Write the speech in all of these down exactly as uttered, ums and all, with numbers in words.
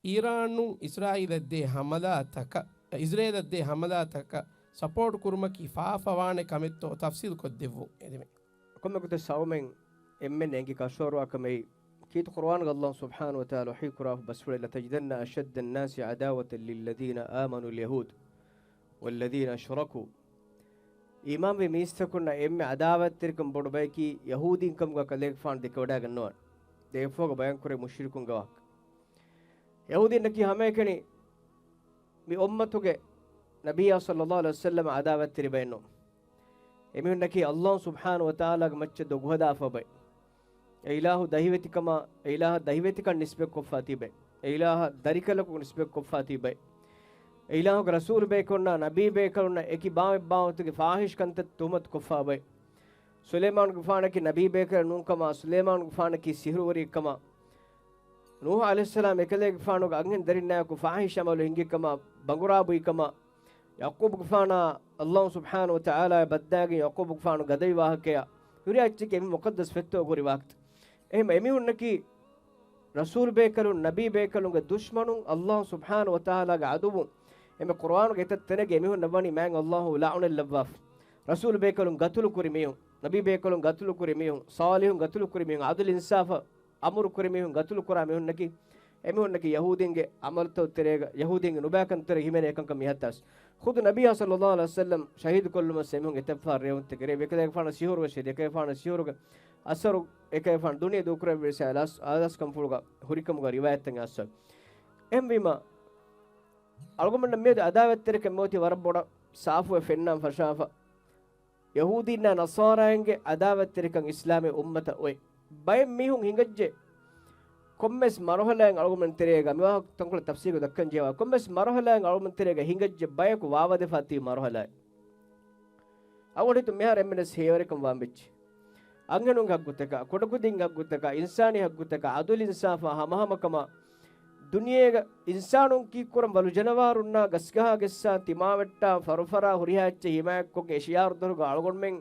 އީރާނުން އިސްރާއީލަށް ދޭ ހަމަލާތަކަށް، އިސްރޭލަށް ދޭ ހަމަލާތަކަށް ސަޕޯޓް ކުރުމަކީ ފާފަވާނެ ކަމެއްތޯ ތަފްސީލު ކޮށްދެއްވުން އެދެމެ. ކޮންމެ ގޮތެއް ސައުމެން އެންމެން އެނގި ކަށަވަރުވާ ކަމެއް ކީރިތި ޤުރުއާނުގަ ﷲ ސުބްޙާނަހޫ ވަތަޢާލާ ވަޙީ ކުރާފަ ބަސްފުޅެއް، لَتَجِدَنَّ أَشَدَّ النَّاسِ عَدَاوَةً لِلَّذِينَ آمَنُوا الْيَهُودَ وَالَّذِينَ أَشْرَكُوا. އީމާންވި މީސްތަކުންނަށް އެންމެ ޢަދާވަތްތެރިކަން ބޮޑު ބަޔަކީ ޔަހޫދީން ކަމުގަ ކަލޭގެފާނު ދެކެވަޑައިގަންނަވާނެ. ދެފޯގަ ބަޔަންކުރޭ މުޝްރިކުންގެ ވާހަކަ. ޔަހޫދީންނަކީ ހަމައެކަނި މި އުއްމަތުގެ ނަބިއްޔާ ޞައްލައްލާހު ޢަލައިހި ވަސައްލަމަ ޢަދާވަތްތެރި ބައެއް ނޫން. އެމީހުންނަކީ ﷲ ސުބްޙާނަހޫ ވަތަޢާލާގެ މައްޗަށް ދޮގުހަދާފަ ބައެއް. އެ އިލާހު ދަހިވެތިކަމާ، އެ އިލާހަށް ދަހިވެތިކަން ނިސްބަތްކޮށްފާ ތިބެ. އެ އިލާހަށް ދަރިކަލަކު ނިސްބަތްކޮށްފާ ތިބެ. އެ އިލާހުގެ ރަސޫލު ބޭކަލުންނާ ނަބީ ބޭކަލުންނަށް އެކި ބާވަތްބާވަތުގެ ފާޙިޝް ކަންތައް ތުހުމަތު ކޮށްފާ ބައެއް. ސުލައިމާނުގެފާނަކީ ނަބީ ބޭކަލެއް ނޫންކަމާ، ސުލައިމާނުގެފާނަކީ ސިހުރުވެރިއެއްކަމާ، ނޫޙު ޢަލައިހިއްސަލާމް އެކަލޭގެފާނުގެ އަންހެން ދަރިންނާއެކު ފާޙިޝް ޢަމަލު ހިންގި ކަމާ، ބަނގުރާ ބުއި ކަމާ، ޔަޢުޤޫބުގެފާނާ ﷲ ސުބްޙާނަހޫ ވަތަޢާލާ ބައްދާގެން ޔަޢުޤޫބުގެފާނު ގަދަވި ވާހަކަޔާ، ހުރިހާ އެއްޗެއް އެމީހުން މުޤައްދަސް ފެއްތޯ ހުރި ވާހަކަތައް. އެހެން އެމީހުންނަކީ ރަސޫލު ބޭކަލުން، ނަބީ ބޭކަލުންގެ ދުޝްމަނުން، ﷲ ސުބްޙާނަހޫ ވަތަޢާލާގެ ޢަދުއްވުން. އެންމެ ޤުރުއާނުގެ އެތައް ތަނެއްގަ އެމީހުންނަށް ވަނީ މާތް ﷲ ލަޢުނަތް ލައްވާފަ. ރަސޫލު ބޭކަލުން ގަތުލު ކުރި މީހުން، ނަބީ ބޭކަލުން ގަތުލު ކުރި މީހުން، ޞާލިޙުން ގަތުލު ކުރި މީހުން، ޢަދުލު އިންސާފަށް އަމުރު ކުރި މީހުން ގަތުލު ކުރާ މީހުންނަކީ، އެމީހުންނަކީ ޔަހޫދީންގެ ޢަމަލުތައް ތެރޭގަ، ޔަހޫދީންގެ ނުބައިކަން ތެރޭގަ ހިމެނޭ އެކަންކަން މި ހައްދާސް. ޚުދު ނަބިއްޔާ ޞައްލައްލާހު ޢަލައިހި ވަސައްލަމް ޝަހީދު ކޮށްލުމަށް އެމީހުން އެތައް ފަހަރު ރޭވުންތެރި ކެރޭ، އެކަލޭގެފާނަށް ސިހުރުވެ ޝެރި، އެކަލޭގެފާނަށް ސިހުރުގެ އަސަރު، އެކަލޭގެފާނު ދުނިޔެ ދޫކުރެއްވި އަލާސް، އާދާސް ކަންފުޅުގަ ހުރިކަމުގަ ރިވާޔަތްތައް އައްސަރު. އެހެންވީމަ، އަޅުގަނޑުމެންނަށް މިއަދު ޢަދާވަތްތެރިކަން މިއޮތީ ވަރަށް ބޮޑަށް ސާފުވެ ފެންނާން ފަށާފަ. ޔަހޫދީންނާ ނަޞާރާއިންގެ ޢަދާވަތްތެރިކަން އިސްލާމީ އުއްމަތަށް އޮތް. ބައެއް މީހުން ހިނގައްޖެ، ކޮންމެސް މަރުހަލާއެއް އަޅުގަނޑުމެން ތެރޭގަ، މިވާހަކަ ތަންކޮޅެއް ތަފްސީލު ދައްކަން ޖެހޭ، ކޮންމެސް މަރުހަލާއެއް އަޅުގަނޑުމެން ތެރޭގަ ހިނގައްޖެ ބަޔަކު ވާވަދެފާ ތިބި މަރުހަލާއެއް. އަޅުގަނޑު ހިތުން މިހާރު އެންމެނަސް ހޭވެރިކަން ވާން ވެއްޖެ. އަންހެނުންގެ ހައްގުތަކާ، ކުޑަކުދިންގެ ހައްގުތަކާ، އިންސާނީ ހައްގުތަކާ، ޢަދުލު އިންސާފާ ހަމަހަމަކަމާ، ދުނިޔޭގަ އިންސާނުން ކީއްކުރަން ވަލު ޖަނަވާރުންނާ ގަސްގަހާ ގެއްސާ ތިމާވެއްޓާ ފަރުފަރާ ހުރިހާ އެއްޗެއް ހިމާޔަތްކޮށްގެން އެ ޝިޢާރު ދޮރުގަ އަޅުގަނޑުމެން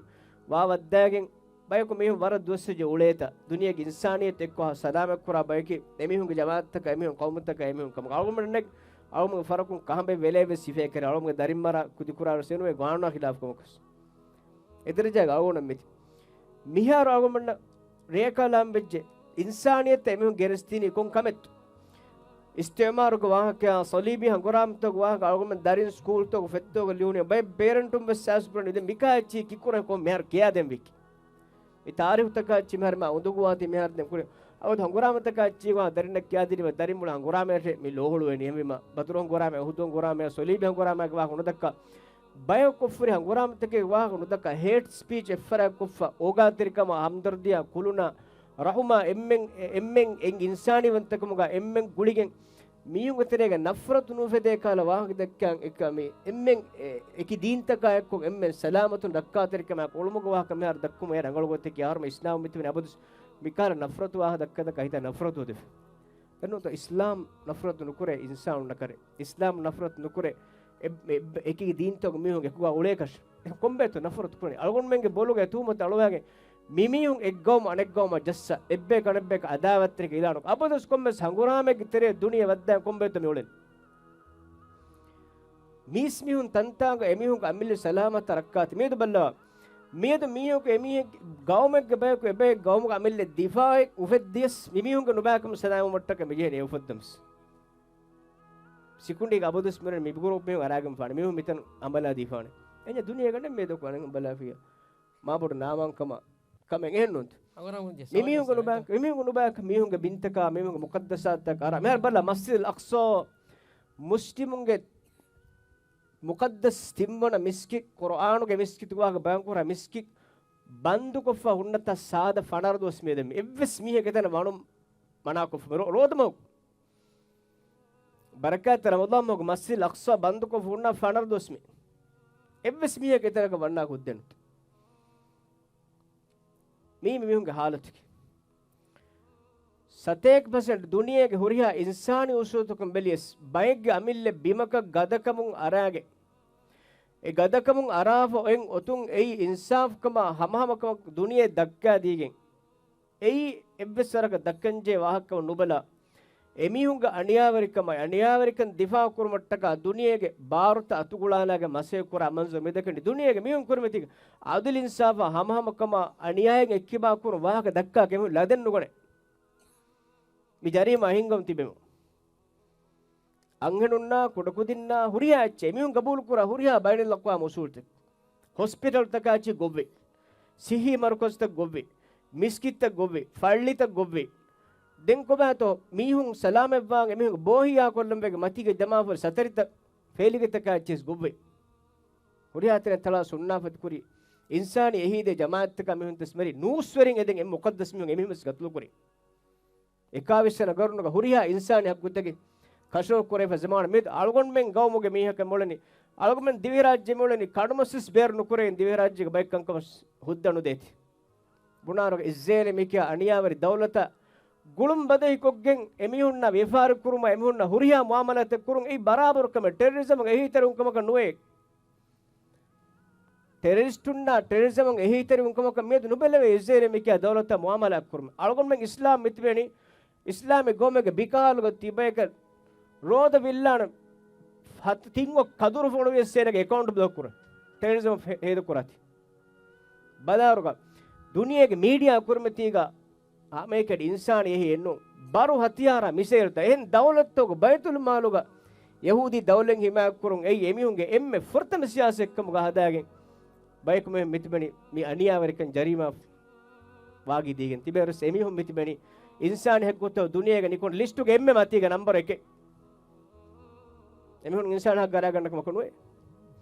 ވާ ވައްދާގެން ބަޔަކު މީހުން ވަރަށް ދުވަސްވެއްޖެ އުޅޭތަ؟ ދުނިޔޭގެ އިންސާނިއްޔަތު އެއްކޮށް ސަލާމަތްކުރާ ބަޔަކީ އެމީހުންގެ ޖަމާޢަތަކަށް، އެމީހުން ޤައުމުތަކަށް، އެމީހުން ކަމުގަ އަޅުގަނޑުމެންނެއް އަޅުގަނޑުމެން ފަރަކުން ކަހަނބެ ވެލެއްވެސް ހިފޭ ކެރޭ އަޅުގަނޑުމެން ދަރިން މަރާ ކުދިކުރާ ވެސް ނުވޭ ގާނޫނާ ޚިލާފު ކަމަކުސް. އެ ދަރަޖާގަ އަޅުގަނޑަށް މިތި. މިހާރު އަޅުގަނޑަށް ރޭކާލާން ވެއްޖެ އިންސާނިއްޔަތަށް އެމީހުން ގެނެސްދިނީ ކޮން ކަމެއްތޯ؟ އިސްތިޢުމާރުގެ ވާހަކަޔާ، ޞަލީބީ ހަނގުރާމަތަކުގެ ވާހަކަ އަޅުގަނޑުމެން ދަރިން ސްކޫލްތަކު ފެއްތޯގަ ލިޔުނީ ބައެއް ބޭރަންޓުން ވެސް ސާސް ބުރަނީ ދެން މިކާ އެއްޗި ކިކުރަން ކޮން މިހާރު ކިޔާދޭން ވީކީ. މި ތާރީޚުތަކާ އެއްޗި މިހާރު މާ އުނދަގޫވާތީ މިހާރު ދެން ކުރި. އަވަދު ހަނގުރާމަތަކާ އެއްޗި ވާ ދަރިންނަށް ކިޔާދިނީމަ ދަރިން މުޅި ހަނގުރާމައެއް މި ލޯހުޅުވޭނީ. އެހެންވީމަ ބަދުރު ހަނގުރާމަ، އުހުދު ހަނގުރާމަ، ޞަލީބީ ހަނގުރާމައިގެ ވާހަކަ ނުދައްކާ. ބަޔަކު ކޮށްފުރި ހަނގުރާމަތަކެއް ވާހަކަ ނުދައްކާ ހޭޓް ސްޕީޗް އެއްފަރާތް ކޮށްފަ، އޯގާތެރިކަމާ، ހަމްދަރްދީއާ، ކުލުނާ، ރަޙުމާ، އެންމެން، އެ، އެންމެން އެ އިންސާނީ ވަންތަކަމުގާ އެންމެން ގުޅިގެން މީހުންގެ ތެރޭގަ ނަފްރަތު ނުއުފެދޭ ކަހަލަ ވާހަކަ ދައްކާ އެކަމީ އެންމެން އެ، އެކި ދީންތަކާ އެއްކޮށް އެންމެން ސަލާމަތުން ރައްކާތެރިކަމާ އުޅުމުގެ ވާހަކަ މިހާރު ދައްކުމަށް އެ ރަނގަޅު ގޮތެއް އަހަރުމެ އިސްލާމް މިތިބެން އަބަދު މިކަހަލަ ނަފްރަތު ވާހަކަ ދައްކާ ދައްކާ ހިތަށް ނަފްރަތު އުފެދޭ. ދެން ނުވަތަ އިސްލާމް ނަފްރަތު ނުކުރޭ އިންސާނުންނަކަށެ. އިސްލާމް ނަފްރަތު ނުކުރޭ އެ، އެ، އެކި ދީންތަކުގެ މީހުން އެކުގާ އުޅޭކަށް. ކޮންބޭތޯ ނަފްރަތު ކުރަނީ؟ އަޅުގަނޑުމެންގެ ބޮލުގަ ތުހުމަތު އަޅުވާގެން މި މީހުން އެއްގައުމު އަނެއްގައުމަށް ޖައްސަ، އެއްބަޔަކު އަނެއްބަޔަކަށް އަދާވަތްތެރިކަން އިލާނު. އަބަދުވެސް ކޮންމެސް ހަނގުރާމައެއްގެ ތެރޭ ދުނިޔެ ވައްދާ ކޮންބޭތޯ މި އުޅެން؟ މީސްމީހުން ތަންތާނގަ އެމީހުންގެ އަމިއްލަ ސަލާމަތަށް ރައްކާތެރި. މިއަދު ބައްލަވާ. މިއަދު މީހަކު އެމީހެއް ގައުމެއްގެ ބަޔަކު އެބައެއް ގައުމުގެ އަމިއްލަ ދިފާއެއް އުފެއްދިޔަސް މިމީހުންގެ ނުބާކަމު ސަލާމަތް ވައްޓަކަށް މިޖެހެނީ އެ އުފައްދަމަސް. ސިކުނޑީގެ އަބަދުސް މިރަން މި ގުރޫޕް މީހުން އަރާގެން ފާނެ. މީހުން މިތަން އަނބަލާ ދީފާނެ. އެންޏެ ދުނިޔޭގަނޑެއް މޭދޯ ކުރާނެ އަނބަލާފިޔާ. މާބޮޑު ނާމާންކަމާ ކަމެއް އެހެންނޫންތަ؟ މި މީހުންގެ ނުބާ، މި މީހުންގެ ނުބާކަށް މީހުންގެ ބިންތަކާ، މީހުންގެ މުޤައްދަސާތަކާ އަރާ. މިހާރު ބަލަ، މަސްޖިދުލް އަޤްޞާ މުސްލިމުންގެ މުޤައްދަސް ތިންވަނަ މިސްކިތް، ޤުރުއާނުގެ މިސްކިތުގެ ވާހަކަ ބަޔާންކުރާ މިސްކިތް ބަންދުކޮށްފަ ހުންނަތާ ސާދަ ފަނަރަ ދުވަސް މިއަދަ މި އެއްވެސް މީހެއްގެ ތަނަށް ވަނުން މަނާކޮށްފަ މި ރޯ-، ރޯދަމަހު ބަރަކާތް ރަމަޟާން މަހުގެ މަސްޖިދުލް އަޤްޞާ ބަންދުކޮށް ހުންނަ ފަނަރަ ދުވަސް މި އެއްވެސް މީހެއްގެ ތަނަކަށް ވަންނާ ކުއްދެން. މީ މި މީހުންގެ ހާލަތުގެ ސަތޭކަ ޕަސެންޓް ދުނިޔޭގެ ހުރިހާ އިންސާނީ އުސޫލުތަކުން ބެލިޔަސް، ބައެއްގެ އަމިއްލަ ބިމަކަށް ގަދަކަމުން އަރާގެ، އެ ގަދަކަމުން އަރާފަ އޮތް އޮތުން އެއީ އިންސާފުކަމާ ހަމަހަމަކަމަށް ދުނިޔެ ދައްކާދީގެން، އެއީ އެއްވެސް ވަރަކަށް ދައްކަންޖެހޭ ވާހަކަކަމަށް ނުބަލާ، އެމީހުންގެ އަނިޔާވެރިކަމާއި، އަނިޔާވެރިކަން ދިފާއު ކުރުމަށްޓަކާ ދުނިޔޭގެ ބާރުތައް އަތުގުޅާލާގެން މަސައްކަތް ކުރާ މަންޒަރު މި ދެކެނީ. ދުނިޔޭގެ މީހުން ކުރިމަތީގަ އަދުލު އިންސާފާ ހަމަހަމަކަމާ އަނިޔާއެއް އެއްކިބާ ކުރުން ވާހަކަ ދައްކާ ކެމު ލަދެއް ނުގަނެ. މި ޖަރީމާ ހިންގަމު ތިބެމު. އަންހެނުންނާ ކުޑަކުދިންނާ ހުރިހާ އެއްޗެއް އެމީހުން ގަބޫލު ކުރާ ހުރިހާ ބައިނަލްއަޤްވާމު އުސޫލުތައް. ހޮސްޕިޓަލްތަކާ އެއްޗެއް ގޮއްވި. ސިއްހީ މަރުކަޒުތައް ގޮއްވި. މިސްކިތްތައް ގޮއްވި. ފައްޅިތައް ގޮއްވި. ދެން ކޮބާތޯ މީހުން ސަލާމަތްވާން އެމީހުން ބޯހިޔާ ކޮށްލަން ވެގެ މަތީގެ ޖަމާފުރި ސަތަރިތައް ފޭލިގެތަކާ އެއްޗެސް ގޮއްވި. ހުރިހާ ތެރެ ތަޅާ ސުންނާފަތި ކުރި އިންސާނީ އެހީދޭ ޖަމާއަތްތަކާ މީހުން ތަސް މެރި ނޫސްވެރިން އެދެން އެ މުޤައްދަސް މީހުން އެމީހުން ވެސް ގަތުލު ކުރި. އެކާވީސް ވަނަ ގަރުނުގަ ހުރިހާ އިންސާނީ ހައްގުތަކެއް ކަށަވަރު ކުރެވިފަ ޒަމާނު މިއަދު އަޅުގަނޑުމެން ގައުމުގެ މީހަކަށް މޮޅެނީ، އަޅުގަނޑުމެން ދިވެހިރާއްޖެ މޮޅެނީ ކަނޑުމަސް ވެސް ބޭރު ނުކުރެވިން ދިވެހިރާއްޖޭގެ ބައެއް ކަންކަމަށް ހުއްދަ ނުދޭތި. ބުނާރަގަ އިޒްރޭލެ މިކިޔާ އަނިޔާވެރި ދައުލަތަށް ގުޅުން ބަދަހިކޮށްގެން އެމީހުންނާ ވިޔަފާރި ކުރުމަށް އެމީހުންނާ ހުރިހާ މުއާމަލާތެއް ކުރުން އެއީ ބަރާބަރު ކަމެއް، ޓެރަރިޒަމުގެ އެހީތެރިވުން ކަމަކަށް ނުވޭ. ޓެރަރިސްޓުންނާ ޓެރަރިޒަމުން އެހީތެރިވުން ކަމަކަށް މިއަދު ނުބެލެވޭ އިޒްރޭލެ މިކިޔާ ދައުލަތާ މުއާމަލާ ކުރުމަށް. އަޅުގަނޑުމެން އިސްލާމް މިތިބެނީ، އިސްލާމީ ގައުމެއްގެ ބިކަހަލުގަ ތިބަޔަކަށް ރޯދަ ވިއްލާނެ ހަތަ ތިން އޮށް ކަދުރު ފޮނުވިޔަސް އޭނަގެ އެކައުންޓް ބްލޮކް ކުރޭ. ޓެރަރިޒަމް ހޭ-، ހޭދަ ކުރާތި. ބަލާރުގަ ދުނިޔޭގެ މީޑިއާ ކުރިމަތީގަ ހަމައެކަނި އިންސާނީ އެހީ އެއްނު. ބަރު ހަތިޔާރާ މިސައިލްތައް އެހެން ދައުލަތްތަކުގެ ބައިތުލްމާލުގަ ޔަހޫދީ ދައުލަތް ހިމާޔަތްކުރުން އެއީ އެމީހުންގެ އެންމެ ފުރަތަމަ ސިޔާސަތްކަމުގަ ހަދާގެން ބަޔަކު މި މިތިބެނީ މި އަނިޔާވެރިކަން ޖަރީމާ ވާގި ދީގެން ތިބޭރުސް އެމީހުން މިތިބެނީ އިންސާނީ ހައްގުތައް ދުނިޔޭގަ ނިކުން ލިސްޓުގެ އެންމެ މަތީގަ ނަންބަރު އެކެއް. އެމީހުން އިންސާނީ ހައްގު އަރާގަންނަ ކަމަކު ނުވޭ.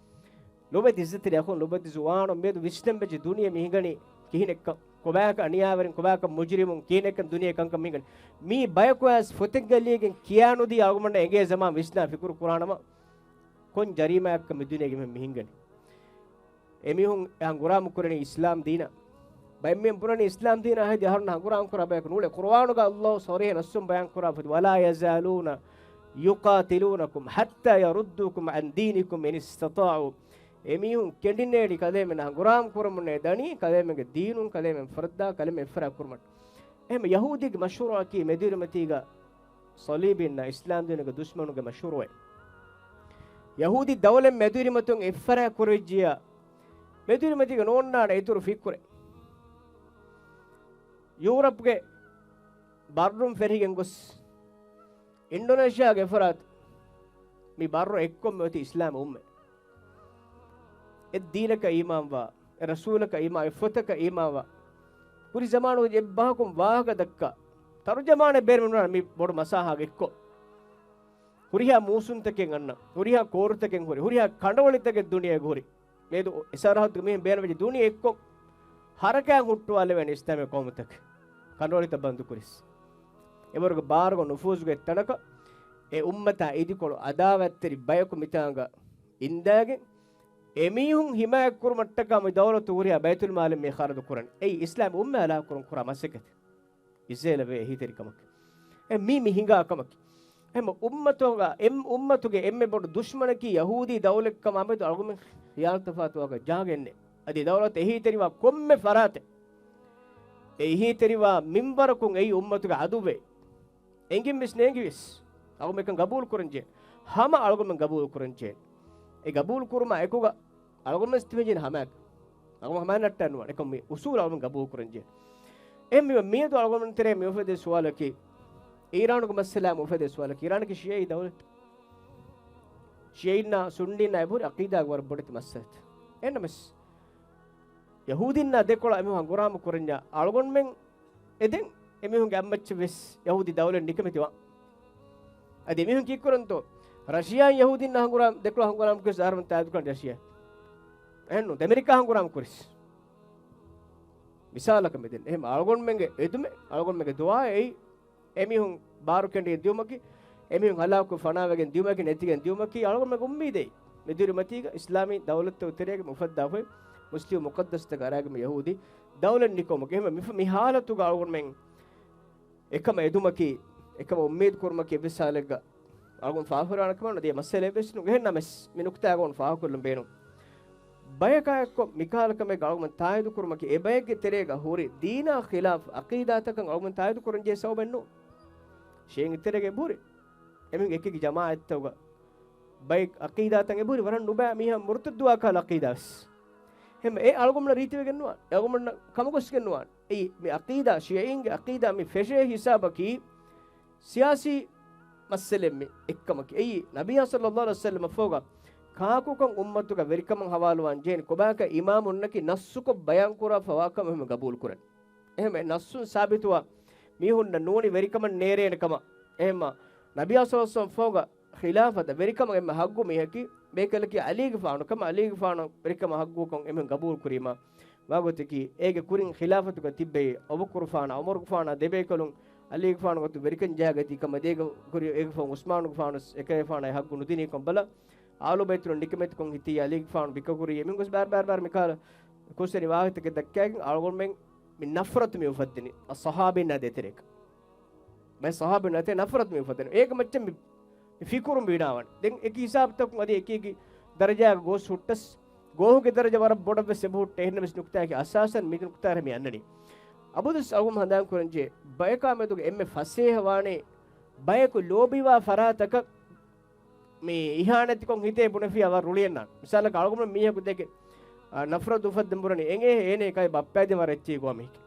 ލޮބެތި އިއްޒަތްތެރި އަޚުން، ލޮބެތި ޒުވާނުން، މިއަދު ވިސްނަން ވެއްޖެ ދުނިޔެ މި ހިނގަނީ ކިހިނެއްކަން، ކޮބާކަ އަނިޔާވެރިން، ކޮބާކަ މުޖުރިމުން، ކިހިނެއްކަން ދުނިޔެ ކަންކަން މި ހިނގަނީ. މީ ބަޔަކު އައިސް ފޮތެއްގަ ލިޔެގެން ކިޔާނުދީ އަޅުގަނޑަށް އެނގޭ ޒަމާން ވިސްނާ ފިކުރު ކުރާނަމަ، ކޮން ޖަރީމާއެއްކަން މި ދުނިޔޭގެ މި ހިނގަނީ. އެމީހުން އެ ހަނގުރާމަ ކުރަނީ އިސްލާމް ދީނަށް. ބައެއްމެން ބުނަނީ އިސްލާމް ދީނާ ހެދި އަހަރުން ހަނގުރާމަ ކުރާ ބަޔަކު ނޫޅެ. ޤުރުއާނުގަ ﷲ ޞަރީޙަ ނައްޞުން ބަޔާން ކުރާފަދަ، "ولا يزالون يقاتلونكم حتى يردوكم عن دينكم إن استطاعوا." އެމީހުން ކެނޑިނޭޅި ކަލޭމެން ހަނގުރާމަ ކުރަމުންނޭ ދަނީ، ކަލޭމެންގެ ދީނުން، ކަލޭމެން ފަރުދާ، ކަލޭމެން އެއްފަރާ ކުރުމަށް. އެހެން ޔަހޫދީގެ މަޝްވަރާއަކީ މެދުވެރިމަތީގަ ޞަލީބީންނާ އިސްލާމްދީނުގެ ދުޝްމަނުންގެ މަޝްވަރުއެއް. ޔަހޫދީ ދައުލަތް މެދުވެރިމަތުން އެއްފަރާ ކުރެވިއްޖިއްޔާ، މެދުވެރިމަތީގަ ނޯންނާނެ އިތުރު ފިކުރެއް. ޔޫރަޕްގެ ބައްރުން ފެށިގެން ގޮސް، އިންޑޮނޭޝިއާގެ އެފަރާތު މި ބައްރު އެއްކޮށް މި އޮތީ އިސްލާމް އުއްމަތް. އެ ދީނަކަށް އީމާންވާ، އެ ރަސޫލަކަށް އީމާން، އެ ފޮތަކަށް އީމާންވާ. ކުރި ޒަމާނުގަ އެއްބަހަކުން ވާހަކަ ދައްކާ، ތަރުޖަމާނެއް ބޭނުމެއް ނުވާނެ މި ބޮޑު މަސާހާގެ އެއްކޮށް. ހުރިހާ މޫސުންތަކެއް އަންނަ، ހުރިހާ ކޯރުތަކެއް ހުރި، ހުރިހާ ކަނޑަވަޅިތަކެއް ދުނިޔޭގަ ހުރި. މިއަދު އެ ސަރަހައްދުގެ މީހުން ބޭނުންވެއްޖެ ދުނިޔެ އެއްކޮށް ހަރަކާތް ހުއްޓުވާލެވޭނެ އިސްލާމީ ޤައުމުތަކަށް. ކަނޑަވަޅިތައް ބަންދުކުރިސް. އެވަރުގެ ބާރުގަ ނުފޫޒުގެ ތަނަކަށް އެ އުއްމަތާ އިދިކޮޅު އަދާވަތްތެރި ބަޔަކު މިތާނގަ އިންދާގެން، އެމީހުން ހިމާޔަތް ކުރުމަށްޓަކާ މި ދައުލަތު ހުރިހާ ބައިތުލްމާލެއް މި ޚަރަދު ކުރަނީ. އެއީ އިސްލާމް އުއްމަތް ހަލާކު ކުރުން ކުރާ މަސައްކަތެއް. އިޒްރޭލަށް ވޭ އެހީތެރިކަމަކީ. އެ މީ މި ހިނގާ ކަމަކީ. އެހެން އުއްމަތުގަ، އެ އުއްމަތުގެ އެންމެ ބޮޑު ދުޝްމަނަކީ ޔަހޫދީ ދައުލަތްކަމާ މެދު އަޅުގަނޑުމެން ޚިޔާލު ތަފާތުވާކަށް ޖާގައެއްނެއް. އަދި ދައުލަތު އެހީތެރިވާ ކޮންމެ ފަރާތެއް، އެ އެހީތެރިވާ މިންވަރަކުން އެއީ އުއްމަތުގެ އަދުއްވެ. އެނގިން ވެސް ނޭނގި ވެސް. އަޅުގަނޑުމެން އެކަން ގަބޫލު ކުރަންޖެހޭ. ހަމަ އަޅުގަނޑުމެން ގަބޫލު ކުރަންޖެހޭ. އެ ގަބޫލު ކުރުމާ އެކުގަ އަޅުގަނޑުމެން ތިބެންޖެހޭނެ ހަމައަކަށް. އަޅުގަނޑު ހަމައެއް ނައްޓާން ނުވާނެ. އެކަން މި އުސޫލު އަޅުގަނޑު ގަބޫލު ކުރަންޖެހޭ. އެހެންވީމަ މިއަދު އަޅުގަނޑު ތެރޭ މި އުފެދޭ ސުވާލަކީ، އީރާނުގެ މައްސަލާ އުފެދޭ ސުވާލަކީ، އީރާނަކީ ޝިޔަޢީ ދައުލަތެއް. ޝިޔަޢީންނާ ސުންނީންނާ އެބަހުރި ޢަޤީދާގެ ވަރަށް ބޮޑެތި މައްސަލަތައް. އެހެންނަމަވެސް، ޔަހޫދީންނާ ދެކޮޅަށް އެމީހުން ހަނގުރާމަ ކުރަންޏާ އަޅުގަނޑުމެން އެދެން އެމީހުންގެ އަތްމައްޗަށް ވެސް ޔަހޫދީ ދައުލަތް ނިކަމެތިވާން. އަދި އެމީހުން ކީއްކުރަންތޯ؟ ރަޝިޔާއިން ޔަހޫދީންނާ ހަނގުރާމަ، ދެކޮޅަށް ހަނގުރާމަ ކުރިސް އަހަރުމެން ތާއީދު ކުރަނީ ރަޝިޔާ. އެހެންނު، ދެމެރިކާ ހަނގުރާމަ ކުރިސް. މިސާލަކަށް މިދެން. އެހެން އަޅުގަނޑުމެންގެ އެދުމެއް، އަޅުގަނޑުމެންގެ ދުޢާއެއް އެއީ އެމީހުން ބާރު ކެނޑިގެން ދިޔުމަކީ، އެމީހުން ހަލާކު ފަނާވެގެން ދިޔުމަކީ، ނެތިގެން ދިޔުމަކީ، އަޅުގަނޑުމެން އުއްމީދެއް. މެދުވެރި މަތީގަ އިސްލާމީ ދައުލަތްތައް ތެރޭގަ އުފައްދާފައި، މުސްލިމް މުޤައްދަސްތަކަށް އަރާގެން ޔަހޫދީ ދައުލަތް ނިކުމުގެ. އެހެންވެ މި ހާލަތުގަ އަޅުގަނޑުމެން އެކަމަށް އެދުމަކީ، އެކަމަށް އުއްމީދު ކުރުމަކީ އެއްވެސް ހާލެއްގަ އަޅުގަނޑު ފާހަގަކުރާނެ ކަމެއް ނުދޭ މައްސަލައެއް ވެސް ނޫން. އެހެންނަމަވެސް، މި ނުކުތާ އަޅުގަނޑު ފާހަގަކޮށްލަން ބޭނުން. ބަޔަކާ އެއްކޮށް މިކަހަލަ ކަމެއްގަ އަޅުގަނޑު ތާއީދު ކުރުމަކީ، އެ ބައެއްގެ ތެރޭގަ ހުރި ދީނާ ޚިލާފް ޢަޤީދާތަކަށް އަޅުގަނޑު ތާއީދު ކުރަންޖެހޭ ސަބަބެއް ނޫން. ޝިޔަޢީން ތެރޭގަ އެބަހުރި އެމީހުން އެކި އެކި ޖަމާޢަތްތަކުގަ ބައެއް ޢަޤީދާތައް އެބަހުރި ވަރަށް ނުބައި މީހާ މުރުތައްދުވާ ކަހަލަ ޢަޤީދާ ވެސް. އެހެން އެ އަޅުގަނޑުމެންނަށް ރީތިވެގެން ނުވާނެ. އެ އަޅުގަނޑުމެންނަށް ކަމުގޮސްގެން ނުވާނެ. އެއީ މި ޢަޤީދާ، ޝިޔަޢީންގެ ޢަޤީދާ މި ފެށޭ ހިސާބަކީ ސިޔާސީ މައްސަލައެއް މި އެއްކަމަކީ. އެއީ ނަބިއްޔާ ޞައްލައްލާހު ޢަލައިހި ވަސައްލަމަށްފަހުގަ ކާކުކަން އުއްމަތުގަ ވެރިކަމަށް ޙަވާލުވާން ޖެހެނީ ކޮބާކަށް އިމާމުންނަކީ ނައްޞުކޮށް ބަޔާންކުރާފަވާކަމަށް އެހެން ގަބޫލުކުރަން. އެހެން ނައްޞުން ސާބިތުވާ މީހުންނަށް ނޫނީ ވެރިކަމަށް ނޭރޭނެ ކަމަށް. އެހެންމަ ނަބިއްޔާ ޞައްލައްލާހު ޢަލައިހި ވަސައްލަމަށްފަހުގަ ޚިލާފަތަށް ވެރިކަމަށް އެންމެ ޙައްޤު މީހަކީ ބޭކަލަކީ ޢަލީގެފާނު ކަމަށް، ޢަލީގެފާނަށް ވެރިކަމަށް ޙައްޤުކަން އެމީހުން ގަބޫލުކުރީމާ، ވާގޮތަކީ އޭގެ ކުރިން ޚިލާފަތުގަ ތިއްބެވި އަބޫބަކުރުފާނާ ޢުމަރުގެފާނާ ދެބޭކަލުން ޢަލީގެފާނު ގޮތުން ވެރިކަން ޖަހާގަތީ ކަމަށް، އޭގެ ކުރި އޭގެފަހުން ޢުސްމާނުގެފާނު ވެސް އެކަލޭގެފާނާ ޙައްޤު ނުދިނީކަން ބަލަ، އާލުބައިތުން ނިކަމެތިކޮށް ހިތީ ޢަލީގެފާނު ބިކަކުރީ އެމީހުން ގޮސް ބާރު ބާރު ބާރު މިކަހަލަ ކުށެއް ވާހަކަތަކެއް ދައްކައިގެން އަޅުގަނޑުމެން މި ނަފްރަތު މި އުފައްދިނީ އަޞްޙާބީންނާ ދޭތެރޭގަ. ބައެއް ޞަޙާބީންނާ ދޭތެރޭ ނަފްރަތު މި އުފައްދިނީ. އޭގެ މައްޗަށް މި، މި ފިކުރު މި ވިނާވަނީ. ދެން އެކި ހިސާބުތަކުން އަދި އެކި އެކި ދަރަޖާގަ ގޯސް ހުއްޓަސް، ގޯހުގެ ދަރަޖަ ވަރަށް ބޮޑަށް ވެސް އެބަހުއްޓޭ. އެހެންނަމަވެސް ނުކުތާއަކީ އަސާސަން މި ނުކުތާ މި އަންނަނީ. އަބަދުވެސް އަޅުގަނޑު ހަނދާން ކުރަންޖެހޭ ބަޔަކާ މެދުގަ އެންމެ ފަސޭހަވާނީ ބަޔަކު ލޯބިވާ ފަރާތަކަށް މި އިހާނެތިކޮށް ހިތޭ ބުނެފިޔާ ވަރަށް ރުޅިއެއްނާން. މިސާލަކަށް އަޅުގަނޑު މީހަކު ދެކެ، އާ، ނަފްރަތު އުފައްދަން ބުނަނީ އެނގޭ އޭނަ ކައި ބައްޕައިދިން ވަރަށް އެއްޗެހި ގޮވާ މީހެކޭ.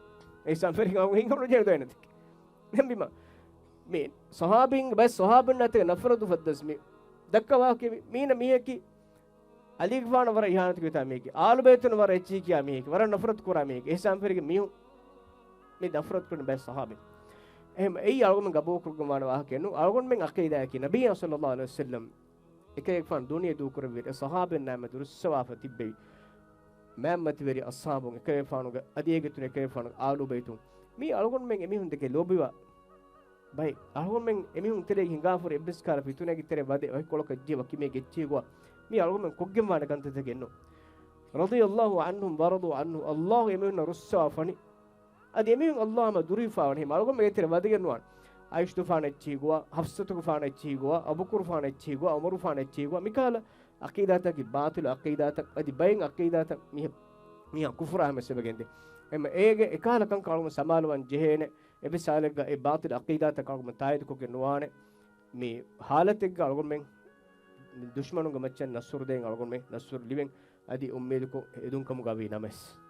އެ ސަންފެރި ހިނގަމުން ދޯ އެނަތިކެ. ދެން ބިމަ މި ޞަޙާބީން، ބައެއް ޞަޙާބީންނާ ދޭތެރޭ ނަފްރަތު އުފައްދަސް މި ދައްކަވާކީ މީނަ މީހަކީ އަލީގެފާނަށް ވަރަށް އިހާނަތު ކުރިތާ މީހެކޭ، އާލުބައިތުން ވަރަށް އެއްޗެހި ކިޔާ މީހެކޭ، ވަރަށް ނަފްރަތު ކުރާ މީހެކޭ. އެ ސަންފެރިގެ މީހުން މި ނަފްރަތު ކުރަނީ ބައެއް ޞަޙާބީން. އެހެން އެއީ އަޅުގަނޑުމެން ގަބޫލުކުރަން ވާނެ ވާހަކައެއް ނޫން. އަޅުގަނޑުމެން ޢަޤީދާއަކީ ނަބިއްޔާ ޞައްލައްލާހު ޢަލައިހި ވަސައްލަމް އެކަލޭގެފާނު ދުނިޔެ ދޫކުރެއްވިއިރު އެ ޞަޙާބީންނާ މެދު ރުއްސަވާފަ ތިއްބެވި މާތް މަތިވެރި އަޞްޙާބުން، އެކަލޭގެފާނުގެ އަދި އޭގެ އިތުރުން އެކަލޭގެފާނުގެ އާލުބައިތުން، މީ އަޅުގަނޑުމެން އެމީހުން ދެކެ ލޯބިވާ ބައެއް. އަޅުގަނޑުމެން އެމީހުން ތެރޭގަ ހިނގާފަހުރި އެއްވެސް ކަހަލަ ފިތުނައެއްގެ ތެރެ ވަދެ ވަކިކޮޅަކަށް ޖެހި ވަކި މީހެއް އެއްޗެހި ގޮވާ، މީ އަޅުގަނޑުމެން ކޮށްގެންވާނެ ކަންތައްތަކެއް ނޫން. رضي الله عنهم ورضوا عنه، ﷲ އެމީހުންނަށް ރުއްސަވާފަނި. އަދި އެމީހުން ﷲ އަށް ދުރުހިފާވަނީ. އެހެން އަޅުގަނޑުމެން އެތެރެ ވަދެގެން ނުވާނެ. ޢާއިޝަތުފާނަށް އެއްޗެހި ގޮވާ، ޙަފްޞަތުގެފާނަށް އެއްޗެހި ގޮވާ، އަބޫބަކުރުފާނަށް އެއްޗެހި ގޮވާ، ޢުމަރުފާނަށް އެއްޗެހި ގޮވާ، މިކަހަލަ ޢަޤީދާތަކީ ބާޠިލު ޢަޤީދާތައް، އަދި ބައެއް ޢަޤީދާތައް މީހަ، މީހާ ކުފުރާ ހަމަ އެސެބަގެންދެ. އެމަ އޭގެ އެކަހަލަ ކަންކަން އަޅުގަނޑު ސަމާލުވާން ޖެހޭނެ. އެއްވެސް ހާލެއްގަ އެ ބާޠިލު ޢަޤީދާތަކަށް އަޅުގަނޑު ތާއީދުކޮށްގެން ނުވާނެ. މި ހާލަތެއްގަ އަޅުގަނޑުމެން ދުޝްމަނުންގެ މައްޗަށް ނަޞްރު ދޭން އަޅުގަނޑުމެން ނަޞްރު ލިބެން އަދި އުއްމީދުކޮށް އެދުން ކަމުގަ ވީ ނަމަވެސް.